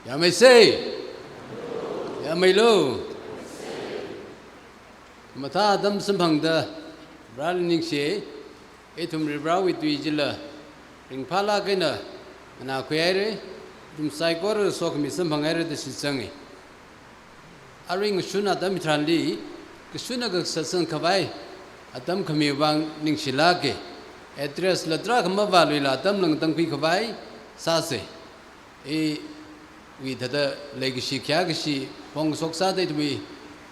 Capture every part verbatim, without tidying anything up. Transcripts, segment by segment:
Yāmeisei. Yāmeilu. Mathā atam samphangda Vareli ningshi. Ithum Varivarawui tui chila ringphālāk eina nganākhui haira. Ithum saikora sokhami samphang haira da shitsanga. Arui ngashun atam hitharanli, kashunna kasā sangkhavai atam khami vang ningshilāka. Address la tarākha mavāluila atam ngatangkhui khavai sāsa. Iwui thāda leikashi khayākashi phongshok sāda ithumwui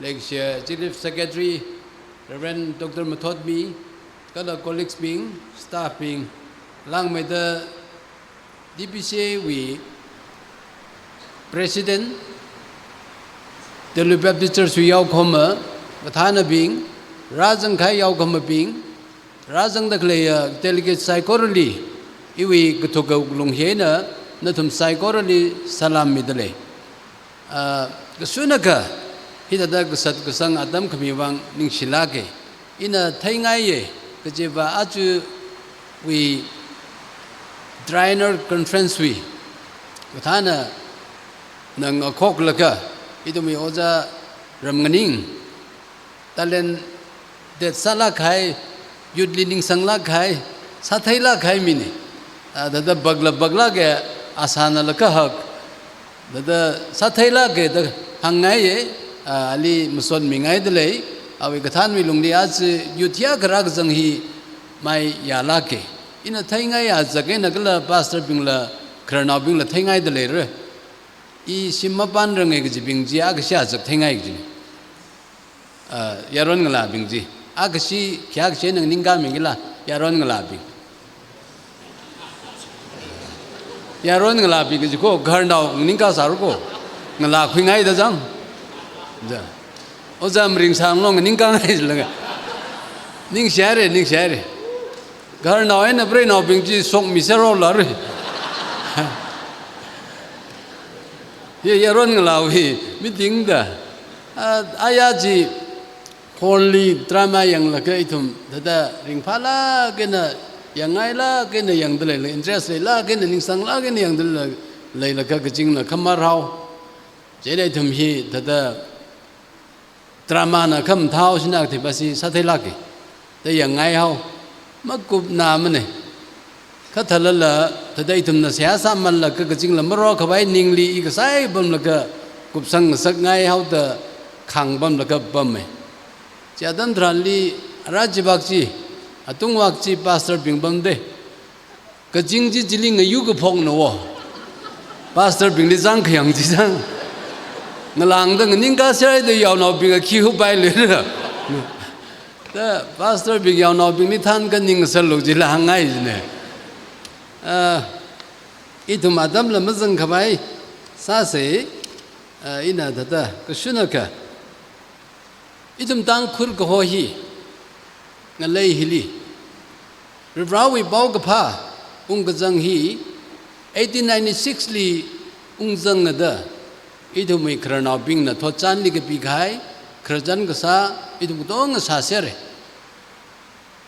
leikashi Chief Secretary Reverend Doctor Mathotmi, kala colleagues bing, staff bing, langmeida D P C A wui President, Delui Baptist Church wui yaokhoma, kathānabing, rāzangkahai yaokhamabing, rāzangda khaleiya delegate saikorali, iwui kathuka wuklung hi eina nathum saikorali salam midalei. Ah, kashunna kha, hithāda kasat kasang atam khami vang ningshilāka. Ina theingaiya, kajiva ajawui Triennial Conference wui kathānana ngakhoklaga, ithumwui Ojā Ramnganing talent det sālāk kahai, youth li ningsanglāk kahai, sātheilāk kahai mina. Ah, thāda bakla baklāka, asāna la kahak. Thāda sātheilāka da hāngngaiya, ah, ali masotmingaidalei, awui kathānwui lungli aja youth ya kharā kazang hi maiyālāka. Ina theingaiya zak eina kala pastor bingla, khararnaobingla theingaidaleira. I shim mapānranga kajibing chi akhashi azak theingai kajina. Ah, yaron ngalābing chi. Akhashi, khayākashi nganingkāmikila, yaron ngalābing. Yaron ngalābing kaji kho, khararnao nganingkāsāra kho. Ngalākhuingaida chang. Ja. Ojā Maringsanglo nganingkāngai jilanga. Ningshi haira, ningshi haira. Khararnao eina preinaobing chi shokmiserhaora. Hi yaron ngalāwui meeting da. Ah, aya chi hall li drama yanglaga ithum thāda ringphālāk eina yangngailāk eina yangdalei, interest leilāk eina ningsanglāk eina yangdalei, leilaga kazingla khamarhao. Chieina ithum hi thāda dramana khamathā shina kathei pasi sātheilāka da yangngaihaowa. Makupna mana. Kha thalala, thāda ithumna seihā sāmalaga kazingla marokhavai ningli i kasai pamlaga kupsang ngasakngaihaoda khāng pamlaga pama. Chi atam tharanli ara chivak chi, atungvak chi pastor bing pamda. Kazing chi chili ngayu kaphokna wo. Pastor bingli zangkhayang chi zang. Ngalāngda nganingkāserhaida yaonaobing akhi hupai lira. Da pastor bing yaonaobingli thanka ningsālu jila hāngngai jina. Ah, ithum atamla mazangkhavai sāsa, ah, ina thāda kashunna kha. Ithum Tangkhul kaho hi, ngalei hili, Varivarawui paokaphā ungkazang hi eighteen ninety-six li ungzangda, ithumwui khararnaobingna thotchanli kapikahai khararchan kasā ithum katonga sāsera.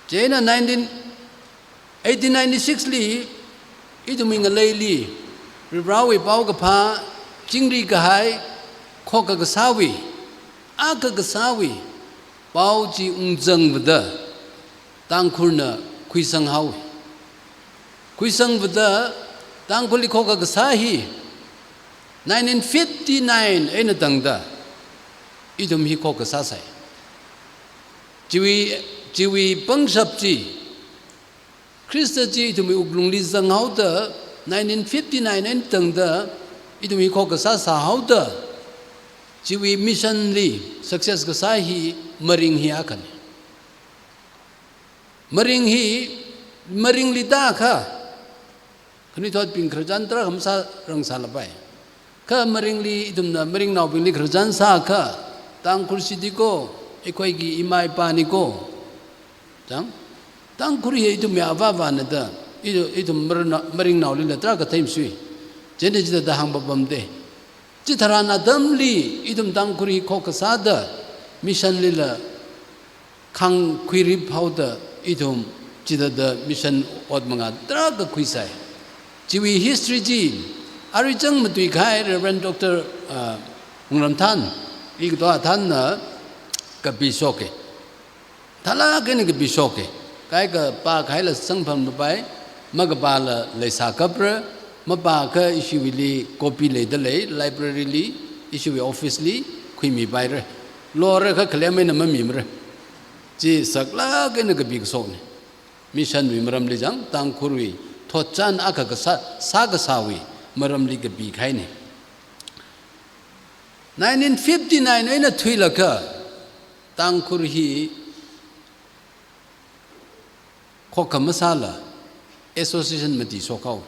Chieina nineteen eighteen ninety-six li, ithumwui ngaleili, Varivarawui paokaphā chingri kahai, khokkha kasāwui, akha kasāwui pao chi ungzangvada, Tangkhulna khuisanghaowa. Khuisangvada, Tangkhulli khokkha kasā hi, nineteen fifty-nine eina tangda, ithum hi khokkha sāsai. Chiwui, chiwui pangshap chi, Khrista chi ithumwui wuklungli zanghaoda, nineteen fifty-nine eina tangda, ithum hi khokkha sāsāhaoda, chiwui mission li success kasā hi maring hi akhana. Maring hi, maringli tākha, khanuithotbing khararchan tarākha masārangsālapai. Kha maringli ithumna maringnaobingli khararchan sākha, Tangkhul shiti ko, ꯑꯩꯈꯣꯏꯒꯤ ꯏꯃꯥ ꯏꯄꯥꯅꯤꯀꯣ. Chang, Tangkhul hi ithumwui avāvāna da, ithu-, ithum marina-, maringnaolila tarākha theimasui. Chieina chithāda hāngpapamda. Chitharan atamli ithum Tangkhul hi khokkha sāda, mission lila khāngkhuiriphaoda ithum chithāda mission ot mangā tarākha khuisai. Chiwui history chi, Arui chang matuikahai Reverend Doctor, uh, Wungramthan, ikato athanna kapishoke. Thalak eina kapishoke. Kaikha pākahaila samphangpapai, makapāla leisā kapra, mapākha ishiwuili copy leidalei, library li, ishiwui office li, khuimipaira. Lorakha khalem eina mamimara. Chi saklak eina kapikashokne. Mission wui maramli chang, Tangkhulwui thotchan akha kasā, sākasāwui maramli kapikahaine. Nineteen fifty-nine eina thuilaga, Tangkhul hi khokkha masāla association mati shokhao.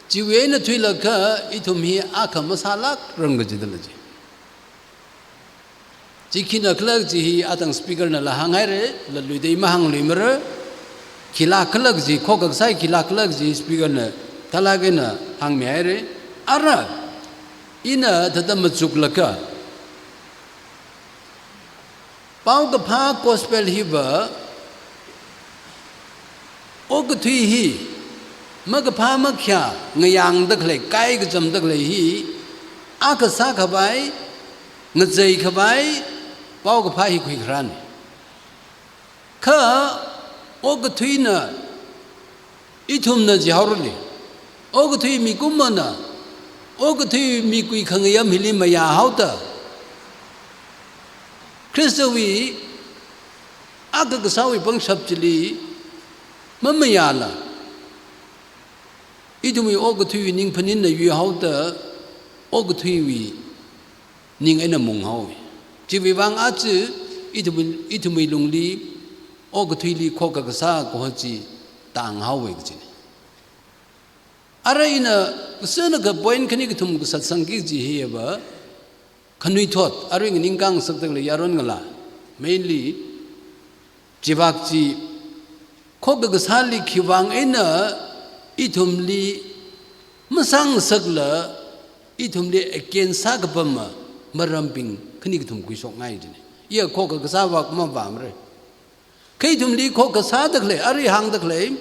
Chiwui eina thuilaga ithum hi akha masālākrang kajidala chi. Chi khina khala chi hi atang speaker nala hānghaira, latluida i mahāngluimara. Khila khala chi, khokkha kasā khila khala chi speaker na thalak eina hāngmihaira. Ara, ina thāda machuklaga, paokaphā gospel hiva, okathui hi, makaphā makhayā ngayāngda khalei, kai kachamda khalei hi, akha sākhavai, ngacheikhavai, paokaphā hi khuikharāne. Kha, okathuina, ithumna jihaorale. Okathui mikumona, okathui mikui khangayam hili mayāhaoda, Khristawui akha kasāwui pangshap chili mamayāla, ithumwui okathuiwui ningphaninna yuihaoda, okathuiwui ning eina munghaowe. Chiwui vang aja ithum, ithumwui lungli okathuili khokkha kasā kaho chi tānghaowe kajine. Ara ina kasāna ka point khani kathum kasāsangki kaji hiva, khanuithot, arui nganingkāngasakda khalei yaron ngalā, mainly, chivak chi, khokkha kasāli khiwui vang eina ithumli masāngasakla, ithumli against sākapama marambing khani kathum khuishokngai jine. Iya khokkha kasā vak mavāmara. Kha ithumli khokkha sāda khalei, arui hāngda khalei,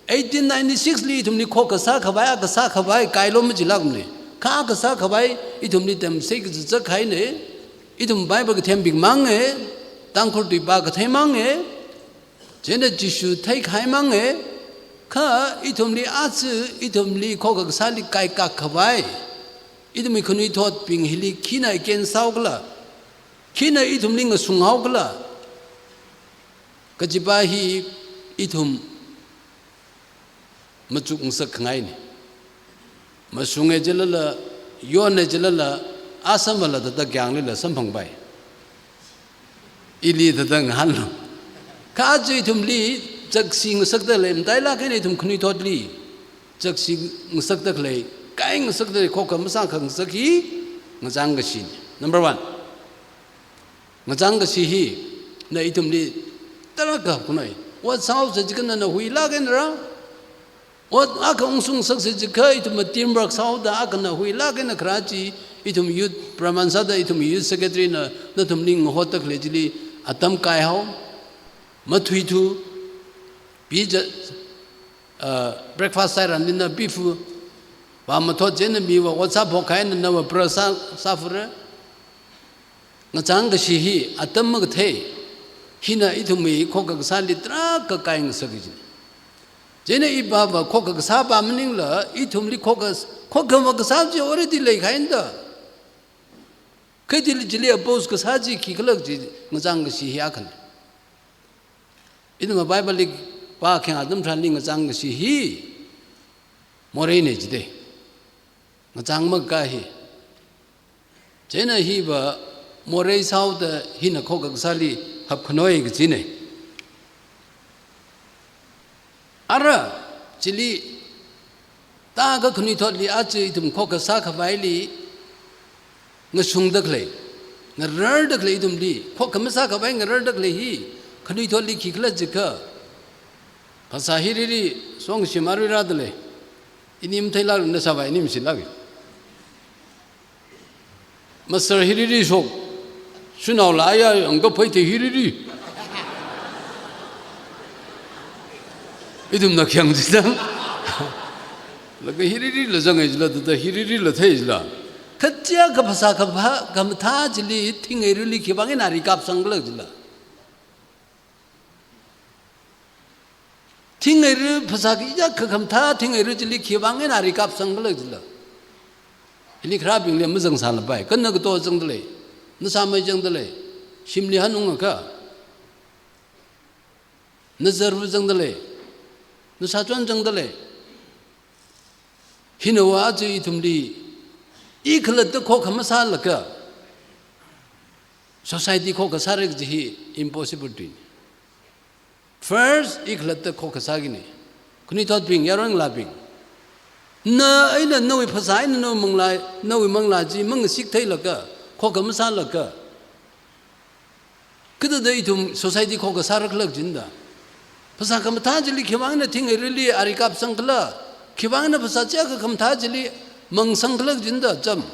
eighteen ninety-six li ithumli khokkha sākhavai, akha sākhavai, kailo majilākmane. Kha akha sākhavai, ithumli tamsei kazazak haine, ithum Bible kathembing mange, Tangkhul tui pā kathei mange, chieina Jishu theikahai mange, kha ithumli aja, ithumli khokkha kasāli kaikak khavai, ithumwui khanuithotbing hili khina against sāhaokhala, khina ithumli ngasunghaokhala, kajipa hi ithum machukngasakngaine. Masunge jilala, yonne jilala, asamala thāda kyanglila samphangpai. Ili thāda ngahānlu. Kha aja ithumli chakshingasakda khalei, matailāk eina ithum khanuithotli chakshingasakda khalei, kaingasakda khalei, khokkha masākhangasak hi ngachāngkashi. Number one. Ngachāngkashi hina ithumli tarākha khuingai. Ot sāhaosa jiakha nana huilāk eina rā. Ot akha ungshungasaksa jiakha ithum teamwork sāhaoda akhana huilāk eina kharā chi, ithum youth pharmansāda ithum youth secretary na nathumli ngahotda khalei chili atam kaihao. Mathuithu, pija, uh, breakfast sairanli na pifu, vāmathot chieina miva ot sāphok kahaina nava pra sā, sāfura. Ngachāngkashi hi atam makathei, hina ithumwui khokkha kasāli tarākha kaingasakki jine. Chieina ipāva khokkha kasāpa maningla, ithumli khokkha, khokkha makasā chi already leikahaina da. Kha chili, chili oppose kasā chi khikhala chi ngachāngkashi hi akhana. Ithumva Bible li pākhayang atam tharanli ngachāngkashi hi moreine jide. Ngachāng makaka hi. Chieina hiva morei sāhaoda hina khokkha kasāli hapkhanoi kajine. Ara, chili, tākha khanuithotli aja ithum khokkha sākhavaili ngasungda khalei, ngararda khalei ithumli, khokkha masākhavai ngararda khalei hi, khanuithotli khikhala jiakha, phasā hiriri, songshim arui rādalei, ini matheilākna sāvai ini mashilāke. Master hiriri shok, shanao laya angka phaite hiriri. Ithumna khayang jidang. Laga hiririla zangai jila, thāda hiririla thei jila. Kachiyākha phasā kapha, khamathā chili thingairuili khivāng eina ari kapsang khala jila. Thingairu phasā kayākha khamathā thingairu chili khivāng eina ari kapsang khala jila. Hili kharābingli mazangsālapai. Kanna kato zangdalei. Nashāmei zangdalei. Shimli hanungakha. Nazarva zangdalei. Nashāchon zangdalei. Hina va aja ithumli, i khalatta khokkha masālaga, society khokkha sāra kaji hi impossible tuina. First, i khalatta khokkha sākina. Khanuithotbing, yaron ngalābing. Na eina nawui phasā eina nawui manglā, nawui manglā chi mangashik theilaga, khokkha masālaga, kathāda ithum society khokkha sāra khala jida. Phasā khamathā chili khivāng eina thingairuili ari kapsang khala, khivāng eina phasā chiyākha khamathā chili mangsang khala jida cham.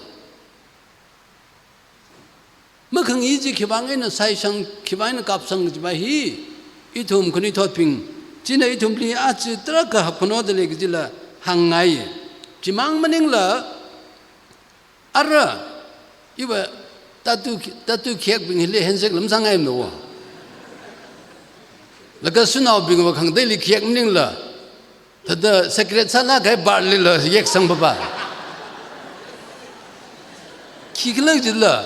Makhangei chi khivāng eina saisang, khivāng eina kapsang kajiva hi, ithum khanuithotbing, china ithumli aja tarākha hapkhano dalei kajila hāngngai. Chimang maningla, ara, iva tattoo, tattoo khayekbing hili handshake lam sāngai mano. Laga shanaobingva khangateili khayek maningla, thāda secret sālāk kahai bar lila yeksang papa. Khikhala jila.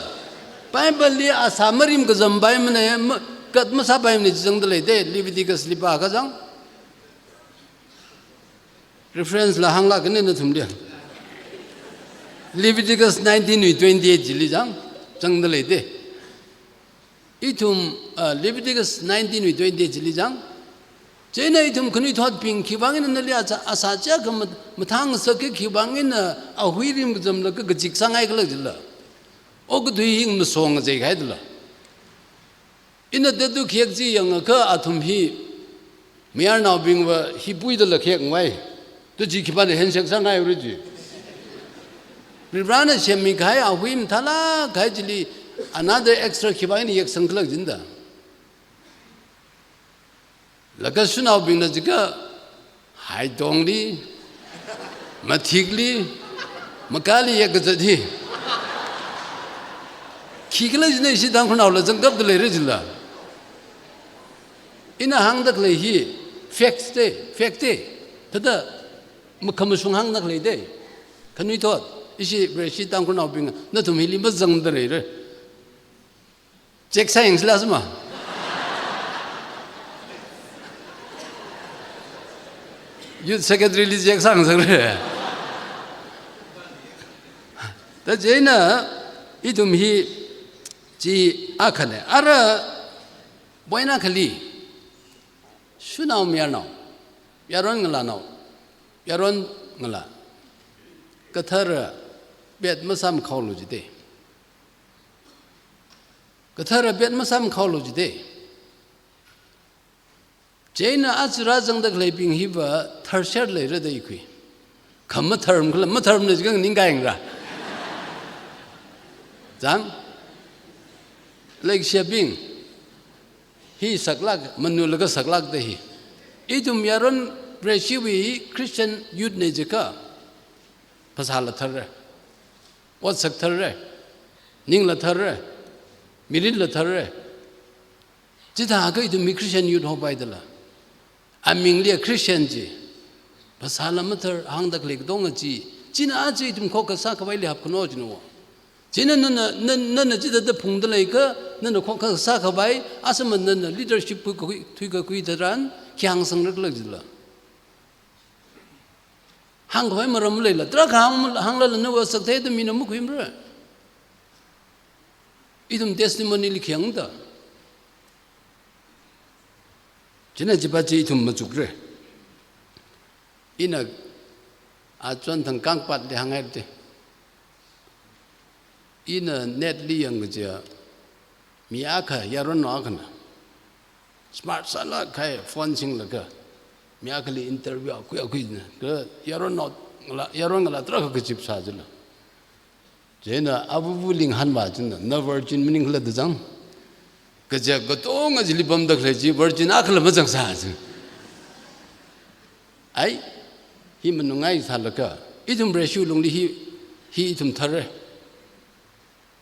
Bible li asā marim kazampai mana, ma-, kat masāpai mana chi zangdalei de, Leviticus li pākha zang. Reference la hānglāk eina nathumli. Leviticus nineteen wui twenty-eight chili zang, zangdalei de. Ithum, ah, Leviticus nineteen wui twenty-eight chili zang. Chieina ithum khanuithotbing khivāng eina nali aja, asā chiyākha mat-, mathāngasaka khivāng eina ahui rim kazamlaga kachik sāngai khala jila. Okathui hi masong ngazei kahai dala. Ina tattoo khayek chi yangakha athum hi, mayarnaobingva hi puidala khayek ngai. Tu chi khipāna handshake sāngaira chi. Varivarana semmi kahai ahui mathālāk kahai chili another extra khivāng eina yeksang khala jida. Laga shanaobingna jiakha, haitongli, mathikli, makali yek kazat hi. Khikhala jina ishi Tangkhulnaola zangkapdalei re jila. Ina hāngdakhalei hi, facts de, fact de. Thāda, makhamashung hāngdakhalei de. Khanuithot, ishi Vareshi Tangkhulnaobing, nathum hili mazangdalei re. Check sāyangsi la suma. Youth Secretary li check sāngasakra. Ta chieina ithum hi chi akhana. Ara point akhali, shanao mayarnao, yaron ngalānao, yaron ngalā, kathara pet masāmakhaolu jide. Kathara pet masāmakhaolu jide. Chieina aja rāzangdakhaleibing hiva tharser leira da ikhui. Kha matharmkhala, matharmna jiakha nganingkāyangra. Zang? Leikashiyabing, hi saklāk, manulaga saklāk da hi. Ithum yaron Vareshiwui Christian youth na jiakha, phasāla tharra. Otsak tharra, ningla tharra, mirinla tharra. Chithākha ithum hi Christian youth hopaidala. Amingli Christian chi. Phasāla mathar hāngdakhalei katonga chi. China aja ithum khokkha sākhavaili hapkhano jino. China nana, nan-, nana chithāda phungda leiakha, nana khokkha sākhavai, asaman nana leadership khui kakhui, thuikakhui tharan, khi hāngsangra khala jila. Hāngkhavai maram maleila, tarākha hāng, hānglala nawui otsak theida mina makhuimara. Ithum testimony li khayangda. China chiva chi ithum machukra. Ina achon thang Kangpatli hānghaira de. Ina net li yangkaja, mi akha, yaronnao akhana. Smart sālāk kahai phone singlaga, mi akhali interview akhui akhuina. Kha yaronnao ngalā, yaron ngalā tarākha kazip sā jila. Chieina avuvu linghānva china, na virgin maningkhala da zang. Kaja katonga chili pamdakhalei chi virgin akhala mazangsā chi. Ai, hi manungai sālaga, ithum ratio lungli hi, hi ithum thare.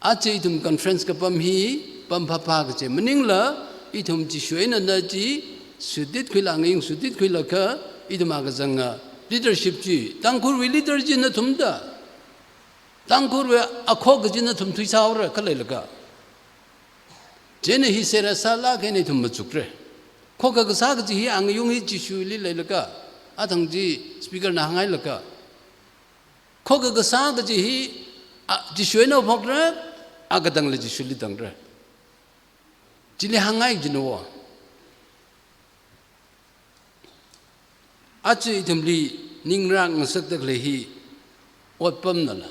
Aja ithum conference kapam hi, pam phapha kaje maningla, ithum Jishu eina na chi, shutit khuila, angayung shutit khuilaga, ithum akha zanga leadership chi, Tangkhulwui leader chi nathumda. Tangkhulwui akhok kaji nathum thuisāhaora khaleilaga. Chieina hi serious sālāk eina ithum machukre. Khokha kasā kaji hi angayung hi Jishuli leilaga, athang chi speaker na hānghailaga. Khokha kasā kaji hi, a, Jishu eina phokre, akatangla Jishuli tangra. Chili hāngngai jinawo. Aja ithumli ningrā ngasakda khalei hi otpamnala.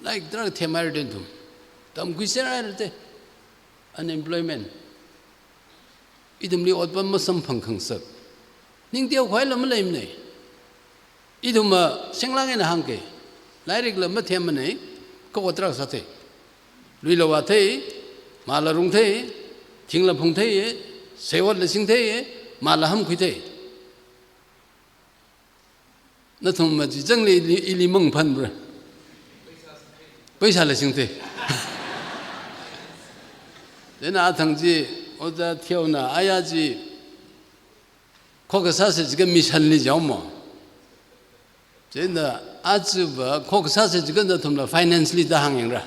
Like, tarākha themhaira de ithum. Tamkhuiserhaira de. Unemployment. Ithumli otpam masamphang khangasak. Ning teokhuila maleimana. Ithumva shenglāk eina hāngke. Lairikla mathemmana, kha ot tarākha sāthei. Luila vāthei, mala rungthei, thingla phungthei, seiotla singthei, mala hamkhuithei. Nathumva chi changli ili, ili mangphanbra. Paisala singthei. Chieina athang chi, Ojā Theona, aya chi, khokha sāsa jiakha missionli jaomo. Chieina ajava khokha sāsa jiakha nathumla finance li da hāngyangra.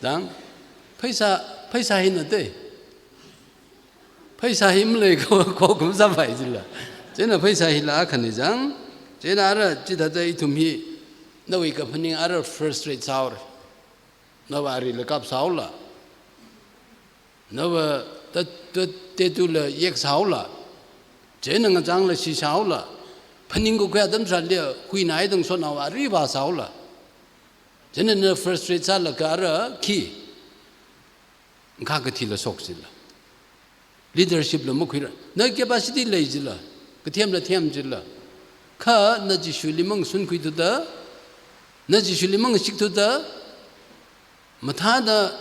Dang, pheisā, pheisā hina de. Pheisā hi malei kho, khokha masāpai jila. Chieina pheisā hila akhana jang. Chieina ara chithāda ithum hi, nawui kaphaning ara frustrate sāhaora. Nava arila kap sāhaola. Nava tat, tat, tatula yek sāhaola. Chieina ngachangla shi sāhaola. Phaningkakhui atam tharanli huina eidang shonao ari vā sāhaola. Chieina na frustrate sālaga ara khi. Kha kathila shok jila. Leadership la makhuira. Na capacity lei jila. Kathemla them jila. Kha na Jishuli mangasunkhuithuda, na Jishuli mangashik thuda, mathāda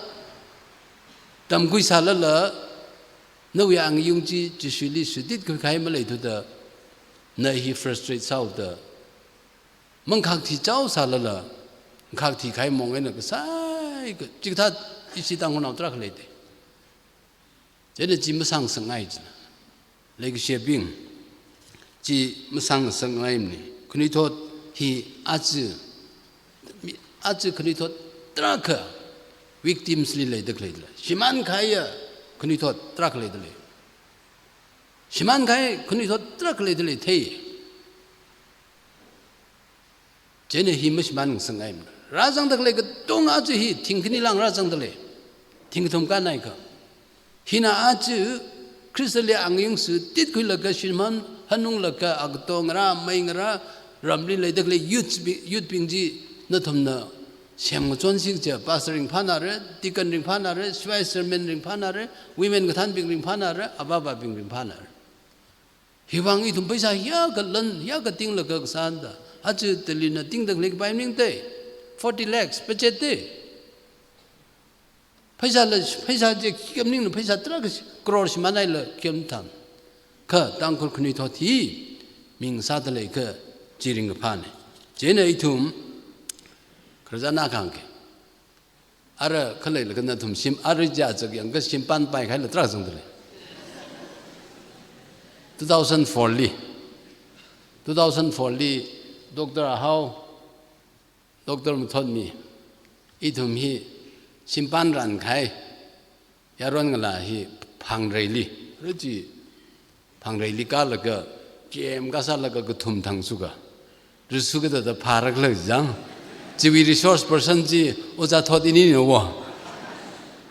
tamkhui sālala, nawui angayung chi Jishuli shutit khuikahai maleithuda, na hi frustrate sāhaoda, mangkhak thichao sālala, khak thikahai mong eina kasai ka, chikathā ishi Tangkhulnao tarākha lei de. Chieina chi masāngasakngai jina. Leikashiyabing, chi masāngasakngaimana. Khanuithot hi aja, mi, aja khanuithot tarākha victims li leida khaleila. Shimānkahaiya khanuithot tarākha leida lei. Shimānkahai khanuithot tarākha leida lei thei. Chieina hi mashimānngasakngaimana. Rāzangda khalei katonga aja hi thingkhani lāng rāzangda lei. Thingkathum kānhaikha. Hina aja Khristali angayung shutit khuilaga shimān hanunglaga agato ngarā, mei ngarā, ramli leida khalei youth bi-, youth bing chi nathumna semngachonsi kaja, pastor ringphānara, deacon ringphānara, sipai chairman ringphānara, women kathānbing ringphānara, avāvabing ringphānara. Hiwuivang ithum pheisā hiyākha lan, hiyākha tinglaga kasāna da. Aja Delhina tingda khalei kapai maningte. Forty lakhs budget te. Pheisāla, pheisā chi khikha maningna pheisā tarākha crore shimānhaila khikha mathāna. Kha Tangkhul khanuithot hi mingasāda lei kha chi ringkaphāna. Chieina ithum khararchan akha hāngke. Ara khaleilaga nathum shim, ara chi azak yangakha shimpān paikahaila tarākha zangda lei. Two thousand four li, two thousand four li, Doctor Ahao, Doctor Mathotmi, ithum hi shimpān rānkahai, yaron ngalā hi Phangreili, ara chi Phangreili kālaga, K M kasālaga kathum thangsuka. Risu kathāda phārakhala jang. Chiwui resource person chi Ojā Thot inina wo.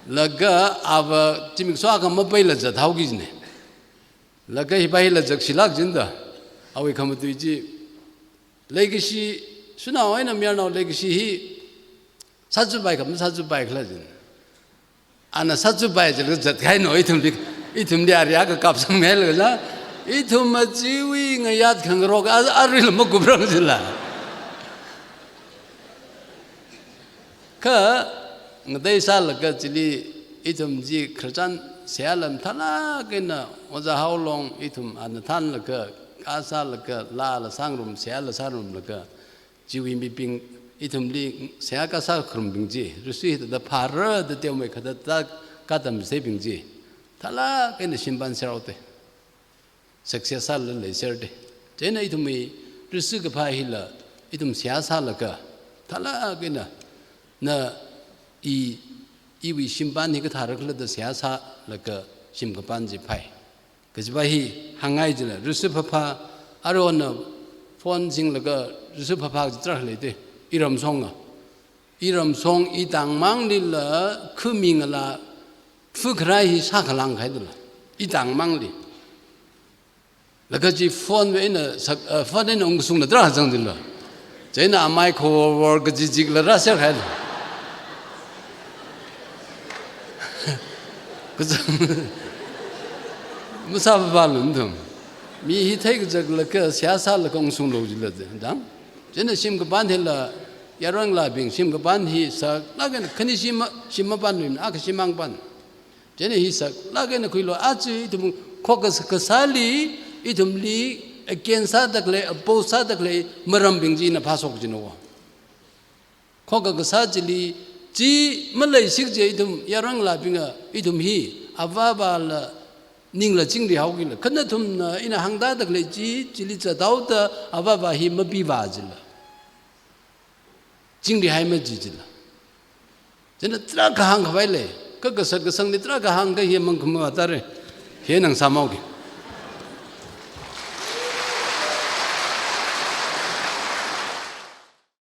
Laga ava zimiksho akha mapeila zathaoki jina. Laga hipa hila zakshilāk jina da. Awui khamatui chi. Leikashi, shanao eina mayarnao leikashi hi sāzutpaikha masāzutpaikhala jina. Ana sāzutpai jila zatkahai no ithumli, ithumli ari akha kapsangmei lala. Ithum achiwui ngayāt khangarok a, aruila makuprang jila. Kha ngatei sālaga chili Ithum chi Christian seihā lam thālāk eina Ojā Haolong ithum ana thanlaga, kasālaga, lala sāngarum, seihāla sāngarumlaga, chiwui mibing ithumli seihā kasā kharumbing chi, Rishi hithāda phāra da teomei kathāda katam seibing chi, thālāk eina shimpan serhaoda. Success sālala leiserde. Chieina ithumwui Rishi kaphā hila ithum seihā sālaga, thālāk eina na i, iwui shimpan hi kathāra khala da seihā sālaga shim kapan chi phai. Kajiva hi hāngngai jila, Rishi phāphā, arona phone singlaga Rishi phāphā kaji tarākha leida, iram shonga. Iram shong, itang manglila khami ngala, phu kharai hi sākhalang kahaidala, itang mangli. Laga chi phone wui eina sak, eh, phone eina ungshungna tarā zangdala. Chieina amai khawor kajijikla rāser kahaila. Kazang. Masāpapa lun thum. Mi hi theikazaklaga seihā sālaga ungshunglu jila dang. Chieina shim kapan hila, yaron ngalābing shim kapan hi saklāk eina khani shim, shim mapan luina, akha shim mang pan. Chieina hi saklāk eina khuilu, aja ithum khokkha kasāli, ithumli against sādakhalei, oppose sādakhalei marambing chi ina phāshok jina wo. Khokkha kasā chili, chi maleishik je ithum yaron ngalābinga, ithum hi avāvāla ningla chingri haokila. Kha nathumna ina hāngda dakhalei chi, chili zathaoda avāvā hi mapivā jila. Chingri hai maji jila. Chieina tarākha hāngkhavai lei, kha kasat kasangli tarākha hāngkahai mang khamā tare. Hi nang sāmao ki.